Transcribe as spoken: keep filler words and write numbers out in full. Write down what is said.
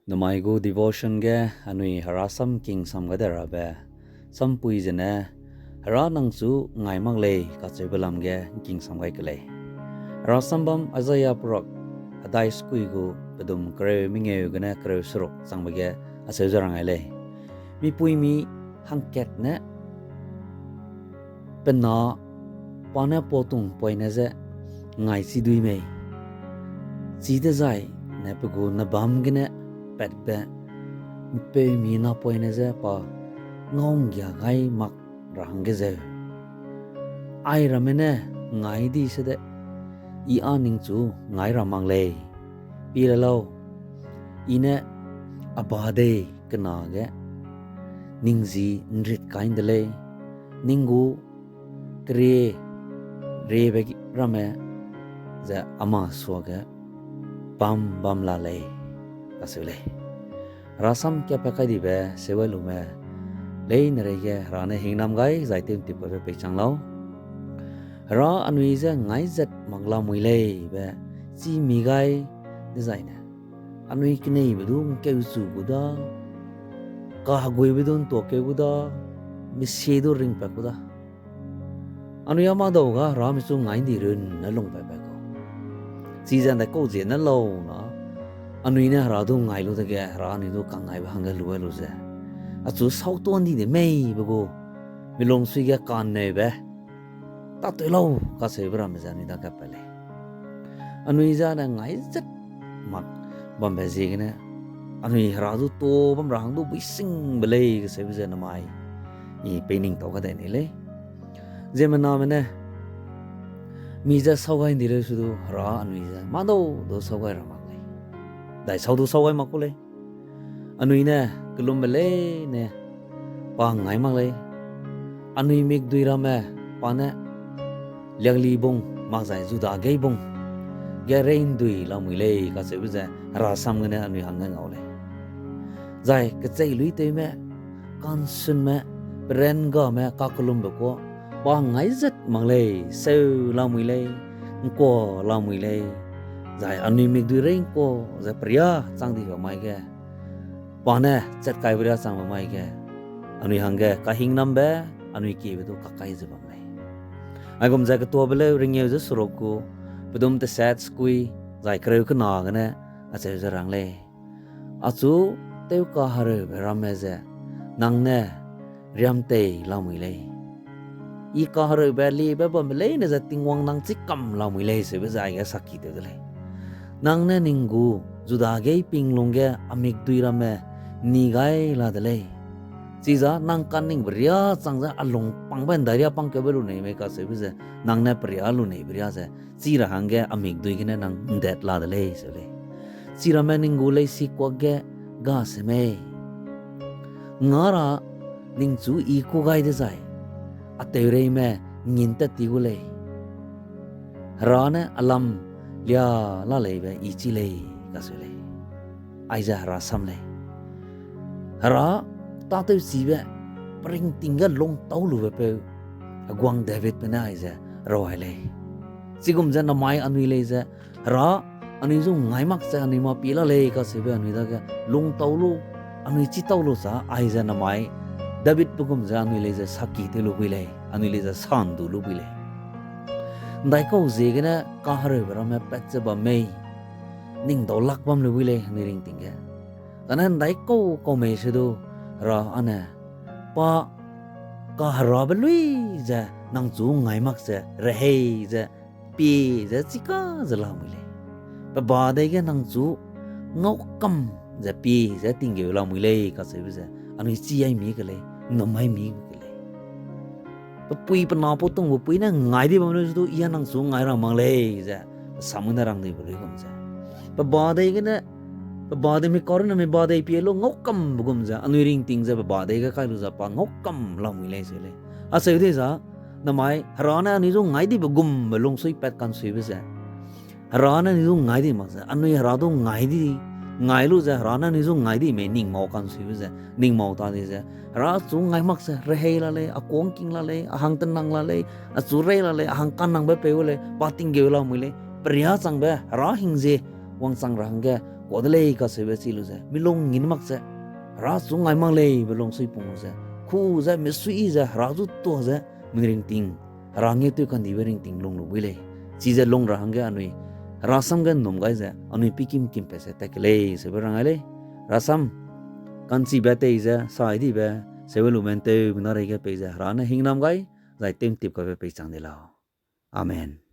Namai gu devotion ge anui herasam kingsam gai de rabe, sampui zene, Hera nangchu ngai mak lei kacheube lam ge kingsam gai ke lei. Herasam bam Isaiah perak hedai sekui gu pedum kereu mengeu gene kereu seruk changbe ge acheu ze rang ai lei. Mipuimi hangkat ne pe na pa ne pautung poine je ngai chi dui mei. Chidezai ne pe gu nebâm gene patbe ’mpeumi napoine je pa ngau'nggia gai mak ra hangge zeu. Airamme ne ngai di sede, I â ningchu ngai ra mak lei. Pie le lau, I ne a ba dei kena ge ning ji ’nrit kai ’nde lei, ning gu kerie riebe ramme ze a masuage bam bam la lei, kacheu lei. Herasam kapat kai dibe seuai lume leine reige Hera ne hingnam gai zai tew'ntip kaibe peichang lau. Hera anui je ngaizat mak lamui lei be chî mi gai dezaine, anui keneibe du ’ngkeuchu gu da, kaheguibe du ’ntuakeu gu da, mesie du ringpat gu da. Anui a mâ dau ga Hera michu ngai ’ndi runne lungpatpat kau. Chize ’ndaikau ziene lau na, anui ne Hera du ngai lu dege Hera anui du kangaibe hangge lu lu ze, achu sautuan di de mei be gu, milungsui ge kanneube, tâtew lau kacheube ramme ze anui dage pat lei. Anui zane ngaizat mak bambe ziegene, anui Hera du tuâ bam ra hang du buisingbe lei kacheube ze namai I peiningtau kadai nei lei. Ziemmename ne, mi je sau gai ’ndi leu su du Hera anui je mâ dau du sau gai ra mak lei. Dai sau du sau gai mak ku lei. Anui ne kelumbe leine pa ngai mak lei. Anui mikdui ramme pa ne Lianglibung makzai Juda geibung ge rei ’ndui lamui lei kacheube ze herasam gene anui hangge ngau lei. Zai kecheiluitewme, kansunme, perengame, kakelumbe kuâ pa ngaizat mak lei, seu lamui lei, ’ngkua lamui lei. Zai anui mikdui rei ’ngkua ze peria chang dibe mai ge, pa ne chat kaibe ria changbe mai ge, anui hangge kahingnambe, anui kiebe du kakai ze bam lei. Aigum ze Ketuabe Leu ringeu ze seruk gu, pedum tesat sekui, zai kereu kena gene acheu ze rang lei. Achu tewkahereube ramme ze nang ne riamtei lamui lei. I kahereube liebe bambe leine ze Tingwang nang chîkam lamui lei seube ze aige saki tew de lei. Nang ne ning gu Juda gei ping lungge a mikdui ramme ni gai la de lei. Chiza nang kaningbe ria chang ze a lung pangbe ’ndai ria pangkeube lunei mei kacheube ze, nang ne peria luneibe ria ze, chi ra hangge a mikdui gene nang ’ndet la de lei seu lei. Chiramme ning gu leisikuak ge ga se mei. Ngâ ra ningchu I kû gai dezai, a teureime ngin tat ti gu lei. Hera ne a lam lia la leibe I chî lei, kacheu lei. Aize Hera sam lei. Hera tâtewchibe, peringting ge lungtau lube peu, heguang Davidbe ne aize rau ai lei. Chigum ze namai anui lei ze, Hera, anui zu ngai mak ze anui mâ pie la lei kacheube anui dage lungtau lu, anui chîtau lu sa aize namai Davidbe gum ze anui lei ze saki tew lu bui lei, anui lei ze sandu lu bui lei. ’Ndaikau ziegene kahereube ramme pat ze bam mei, ning dau lak bam lu bui lei anui ringting ge. Kane ’ndaikau kau mei se du, Hera â ne, pa kaherabe lui ze nang chu ngai mak ze rehei ze pie ze chika ze lamui lei. Pe ba dei ge nang chu ngaukam ze pie ze tinggeu lamui lei kacheube ze anui chî ai mi ke lei, ’nnum ai mi ke lei. Pe pui pe napau tungbe pui ne ngai di bam lu se du, I â nang chu ngai ra mak lei ze pe sam gene rang dibe luigum ze, pe ba dei gene, pe ba dei mi kau runne mi ba dei pie lu ngaukambe gum ze anui ringting ze pe ba dei ge kai lu ze pa ngaukam lamui lei seu lei. Acheu dei za, namai Hera ne anui zu ngai dibe gumbe lungsuipat kansuibe ze, Hera ne anui zu ngai di mak ze anui Hera du ngai di, ngai lu ze Hera ne anui zu ngai di mei ning mau kansuibe ze, ning mau ta di ze, Hera chu ngai mak ze rehei la lei, a kuâ ’ngking la lei, a hang tenang la lei, a chu rei la lei, a hang kannangbe peu lei, pa tinggeu lamui lei, peria changbe Hera hing ze wangchang ra hangge kua de lei kacheube chi lu ze, milung ngin mak ze, Hera chu ngai mak lei be lungsui pung lu ze, ku ze, misui ze, Hera zu tua ze, mi ringting, Hera ngeu tew kandibe ringting lung lu bui lei. Chize lung ra hangge anui, Hera sam ge nnum gai ze, anui pikim kimpat ze tat ke lei, seube rang ai lei. Hera sam, kanchibe tei ze, sai dibe, seube lumen tewbe na reige pei ze, Hera ne hingnam gai, zai tew'ntip kaibe pei chang di lau. Amen.